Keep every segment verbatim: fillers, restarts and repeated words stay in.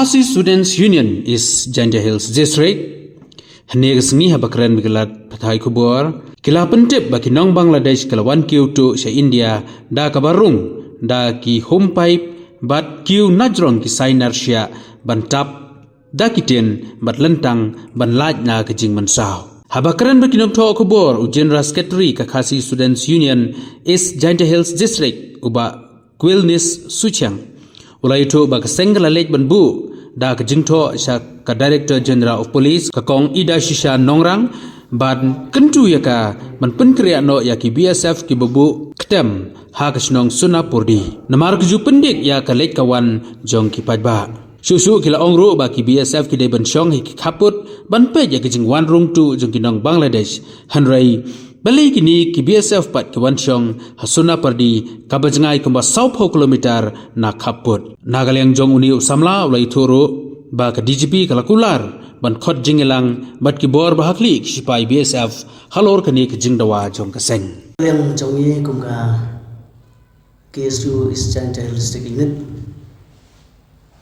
Khasi Students Union East Jaintia Hills District, hynne ka sngi haba kren bad ki lad pathai khubor, ki la pyntip ba ki nong Bangladesh ki la wan kiew tuh sha India da kaba rung da ki home pipe bad kiew najrong ki sainar shiah ban tap da ki tin bad lyntang ban lait na ka jingmynsaw. Haba kren bad ki nongthoh khubor, u General Secretary ka Khasi Students Union East Jaintia Hills District, u Bah Quilnis Suchiang, u la ïathuh ba ka seng ka la leit ban buh da ka jingthoh sha ka Director General of Police, ka Kong Idashisha Nongrang, ban kyntu ïa ka ban pynkhreh noh ïa ki B S F kiba buh ktem ha ka shnong Sonapurdi namar ka ju pyndik ïa ka leit ka wan jong ki paidbah. Shuh shuh ki la ong ruh ba ki B S F ki dei ban shong ha ki khappud ban peit ïa ka jingwan rung tuh jong ki nong Bangladesh. Hynrei balei kine ki B S F pat ki wan shong ha Sonapurdi, kaba jngai kumba sawphew kilometer na khappud. Na ka liang jong une u samla, u la ïathuh ruh ba ka D G P ka la kular ban khot jingïalang bad ki bor ba ha khlieh ki shipai B S F halor kane ka jingdawa jong ka seng. Liang jong ngi kum ka K S U East Jaintia Hills District Unit,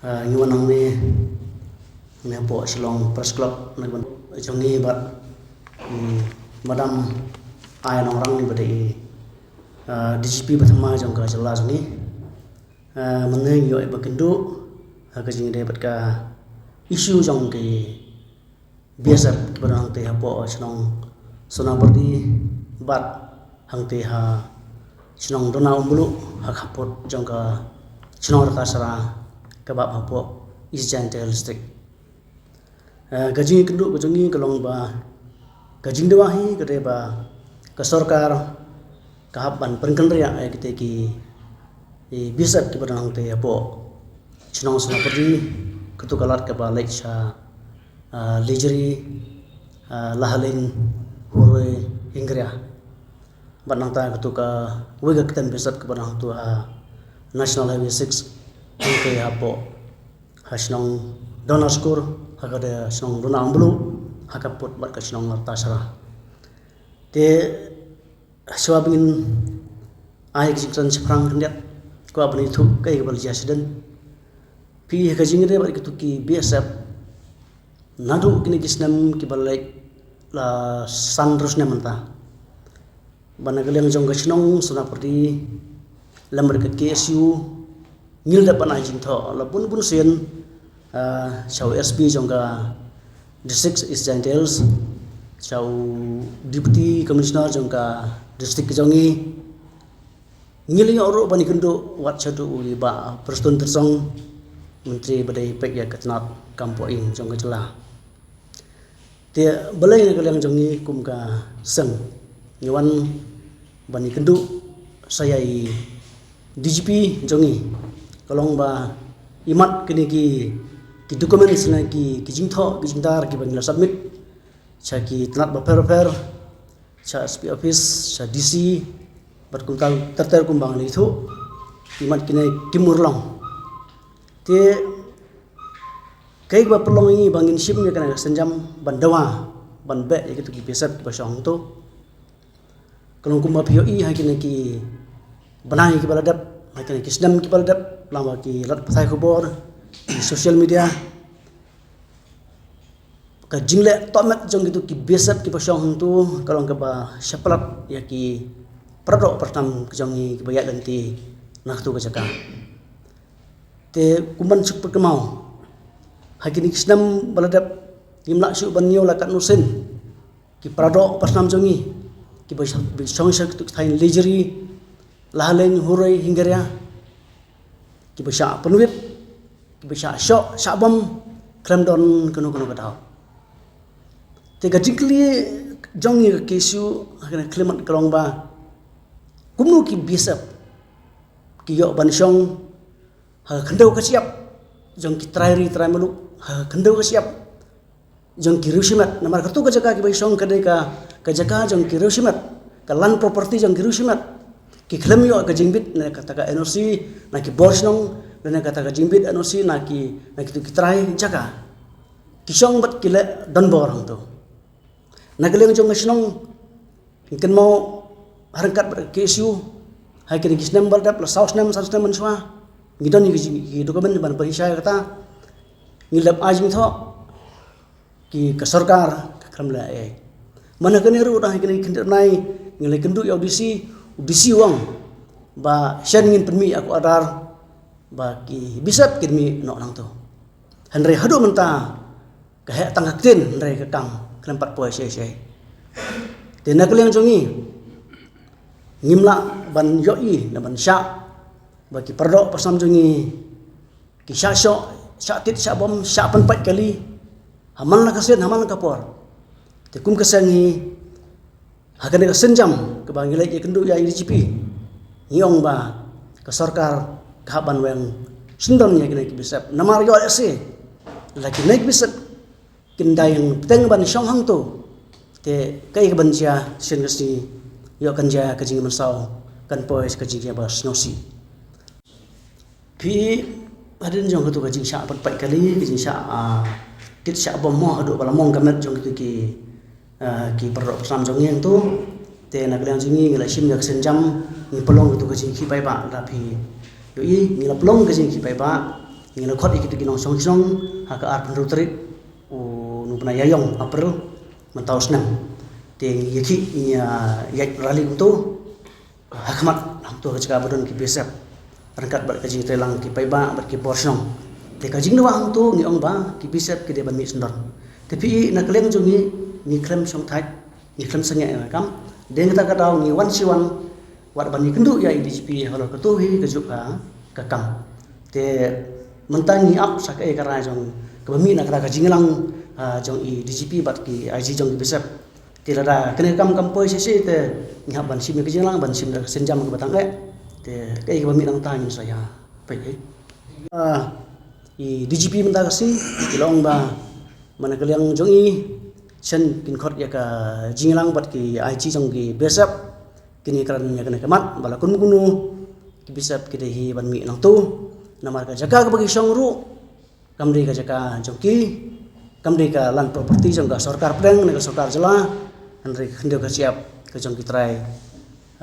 ah, ngi wan hangne, hangne hapoh Shillong Press Club, na ka ban jong ngi bad, hmm, Madam Ai Nongrang, ne ba dei, ah, D G P ba thymmai jong ka jylla jong ngi. Ah, mynne ngi ïoh ïa ba kynduh ha ka jingïadei bad ka issue jong ki B S F kiba don hangtei hapoh shnong Sonapurdi bad hangtei ha shnong Dona Umbluh, ha khappud jong ka shnong Ratasra kaba hapoh East Jaintia Hills District. Eh, ka jingkynduh ka jong ngi ka long ba ka jingdawa hi ka dei ba ka sorkar ka hap ban pynkynriah ïa kita ki, ki B S F kiba don hangtei hapoh shnong Sonapurdi, katu ka lad kaba leit sha, ah, Lejri, ah, Lahaleiñ, Huroi, Hyngrei. Bad nangta katu kawei ka ktem B S F kaba don hangtu ha National Highway six, hangtei hapoh ha shnong Dona Skur, ha ka dei shnong Dona Umbluh, ha khappud bad ka shnong Ratasra. Te shuwa ba ngin ai ka jingkren shaphrang khyndiat, kwah ban ïathuh kaei kaba la jia shadien. Phi, ha ka jingïadei bad kitu ki B S F, naduh kine ki snem kiba la leit, la san hynriew snem mynta, ba na ka liang jong ka shnong Sonapurdi lem bad ka K S U ngi la dep ban ai jingthoh la bun bun sien, ah, sha u S P jong ka District East Jaintia Hills, sha u Deputy Commissioner jong ka district ka jong ngi. Ngi la ïoh ruh ban ïakynduh wat shaduh u i Bah Prestone Tynsong, Myntri ba dei peit ïa ka tnat kam poh ïing jong ka jylla. Te balei na ka liang jong ngi kum ka seng ngi wan ban ïakynduh sa ïa i D G P jong ngi, ka long ba imat kine ki, ki documents ne ki, ki jingthoh, ki jingdar kiba ngi la submit sha ki tnat bapher bapher, sha S P office, sha D C, bad kumta ter ter kumba ngi la ïathuh, imat kine kim urlong. Te kaei kaba pynlong ïa ngi ba ngin shim ïa kane ka sienjam ban dawa ban beh ïa kitu ki B S F kiba shong hangtu. Ka long kumba phi ïohi ha kine ki bnai kiba la dep, ha kine ki snem kiba la dep, lyngba ki lad pathai khubor, ki social media, ka jingleh tohmet jong kitu ki B S F kiba shong hangtu ka long kaba sha palat ïa ki paradoh paratam ka jong ngi kiba ïaid lynti na katu ka jaka. Te kumban suk pyrkhat mo, ha kine ki snem ba la dep ngim lah shuh ban ñiew la katno sien ki paradoh paratam jong ngi kiba shong sha kitu ki thaiñ Lejri, Lahaleiñ, Huroi, Hyngrei, kiba shah pynwit, kiba shah shoh, shah bom, khlem don kano kano ka daw. Te ka jingkylli jong ngi ka K S U ha kane ka khyllipmat ka long ba kumno ki B S F ki ïoh ban shong ha ka khyndew ka shyiap jong ki trai ri trai muluk, ha ka khyndew ka shyiap jong ki riew shimet, namar katu ka jaka kiba shong ka dei ka, ka jaka jong ki riew shimet, ka land property jong ki riew shimet. Ki khlem ïoh ka jingbit na kata ka N O C na ki bor shnong, na kata ka jingbit N O C na ki, na kitu ki trai jaka. Ki shong bad ki leh donbor hangtu. Na ka liang jong ka shnong, ngi kynmaw ha ryngkat bad ka K S U, ha kine ki snem ba la dep, la saw snem, san snem mynshuwa, ngi don ïa ki, ki document ban pynshai ïa kata. ngi lap ai jingthoh, ki ka sorkar ka khlem leh ei. Mynta kane ruh dang ha kane ka khyndiat bnai ngi la ïakynduh ïa u D C, u D C u ong ba shen ngin pynmih ïa ka order ba ki bishop kin mih noh nangto. Hynrei haduh mynta ka heh tang ka ktien, hynrei ka kam khlem pat poi shisha. Te na ka liang jong ngi ngim lah ban ïohi ne ban shah ba ki paradoh parasnam jong ngi ki shah shoh, shah tied, shah bom, shah pynpait kali ha man la ka sien, ha man la ka por. Te kum ka seng hi, ha kane ka sienjam kaba ngi leit ïakynduh ïa i D G P, ngi ong ba ka sorkar ka hap ban weng syndon ïa kine ki bishop. Namar ïoh lehse la kine ki bishop kin da ïeng bteng ban shong hangto, te kaei kaban jia shisien ka sngi, ïoh kan jia ka jingmynsaw, kan poi ka jingïabha sngewsih. Phi, hadien jong kato ka jingshah pynpait kali, ka jingshah, ah, tied shah bom mo, haduh ba la mong ka met jong kito ki, ah, ki paradoh parasnam jong ngi hangto. Te na ka liang jong ngi ngi la shim ïa ka sienjam, ngi pynlong kato ka jingkhih paidbah, lada phi ïohi, ngi la pynlong ka jingkhih paidbah, ngi la khot ïa kito ki nongshong shnong ha ka arphew hynriew tarik u, u bnai Ïaïong, April mynta u snem. Te ngi ïakhih, ngi ïa, ïaid rally kumto ha khmat hangto ka jaka ba don ki bishop, ryngkat bad ka jingtreilang ki paidbah bad ki bor shnong. Te ka jingdawa hangto ngi ong ba ki bishop ki dei ban mih syndon. Te phi, na ka liang jong ngi, ngi khlem shongthait, ngi khlem sangeh ïa ka kam. Dei kata ka daw ngi wan shi wan, wat ban ïakynduh ïa i D G P halor kato hi kajuh ka, ka kam. Te mynta ngi ap sa kaei ka rai jong kaba mih na kata ka jingïalang, ah, jong i D G P bad ki I G jong ki bishop. Te lada kane ka kam kam poi shisha te ngi hap ban shim ïa ka jingïalang, ban shim da ka sienjam kaba tang eh. Te kaei kaba mih nangta ngin sa ïa peit, eh. Ah, i D G P mynta ka sngi ki la ong ba man na ka liang jong i, shen kin khot ïa ka jingïalang bad ki I G jong ki bishop, kin ïakren ïa kane ka mat ba la kumno kumno ki bishop ki dei hi ban mih nangto. Namar ka jaka kaba ki shong ruh kam dei ka jaka jong ki, kam dei ka land property jong ka sorkar pdeng ne ka sorkar jylla, hynrei ka khyndew ka shyiap ka jong ki trai,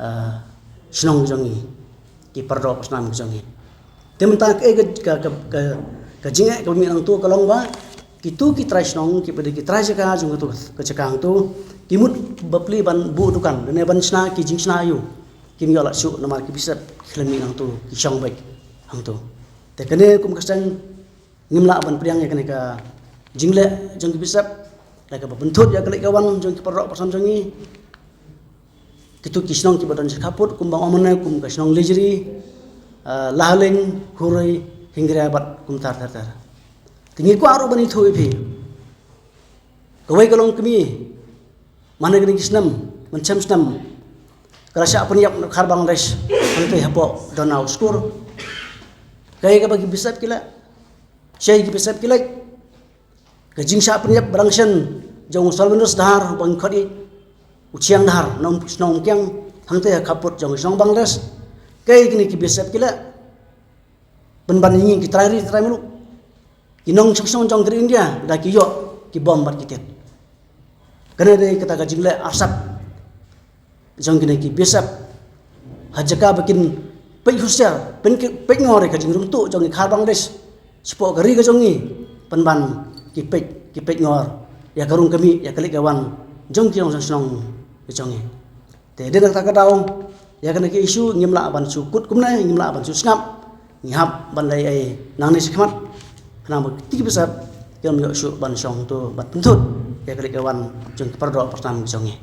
ah, shnong jong ngi, ki paradoh parasnam jong ngi. Te mynta kaei ka, ka, ka, ka, ka jingeh kaba mih nangto ka long ba kito ki trai shnong kiba dei ki trai jaka jong kato ka jaka hangto, ki mut bapli ban buh dukan, lane ban shna ki jingshna aiu, kim ïoh lad shuh namar ki bishop ki khlem mih nangto, ki shong beit hangto. Te kane kum ka seng ngim lah ban pdiang ïa kane ka jingleh jong ki bishop, da kaba pynthut ïa ka leit ka wan jong ki paradoh parasnam jong ngi. Kito ki shnong kiba don sha khappud kumba ong mynne kum ka shnong Lejri, ah, Lahaling, Huroi, Hyngrei bad kumta ter ter. Te ngi kwah ruh ban ïathuh ïa phi. Kawei ka longkmie, man ha kine ki snem, mynshem snem, ka la shah pynïap na ka khar Bangladesh hangtei hapoh Dona u Skur. Kaei kaba ki bishop ki leh? Shaei ki bishop ki leit? Ka jingshah pynïap ba dang shen jong u Salvendus Dhar uba ngi khot ïa u Chiang Dhar na Shnong Umkiang hangtei ha khappud jong shnong Bangladesh. Kaei kine ki bishop ki leh? Pynban ïa ngi ki trai ri trai muluk, ki nongshong shnong jong ka ri India, da ki ïoh ki bom bad ki tied. Kane dei kata ka jingleh arsap jong kine ki bishop. Ha jaka ba kin peit husiar, peit, peit ngor ïa ka jingrung tuh jong ki khar Bangladesh shapoh ka ri ka jong ngi, pynban ki peit, ki peit ngor ïa ka rung ka mih, ïa ka leit ka wan jong ki nongshong shnong ka jong ngi. Te dei na kata ka daw ïa kane ka issue ngim lah ban shu kut kumne, ngim lah ban shu sngap, ngi hap ban leh ei nangne shakhmat. Khnang ba kito ki bishop kim ïoh shuh ban shong to bad pynthut ïa ka leit ka wan jong ki paradoh parasnam jong ngi.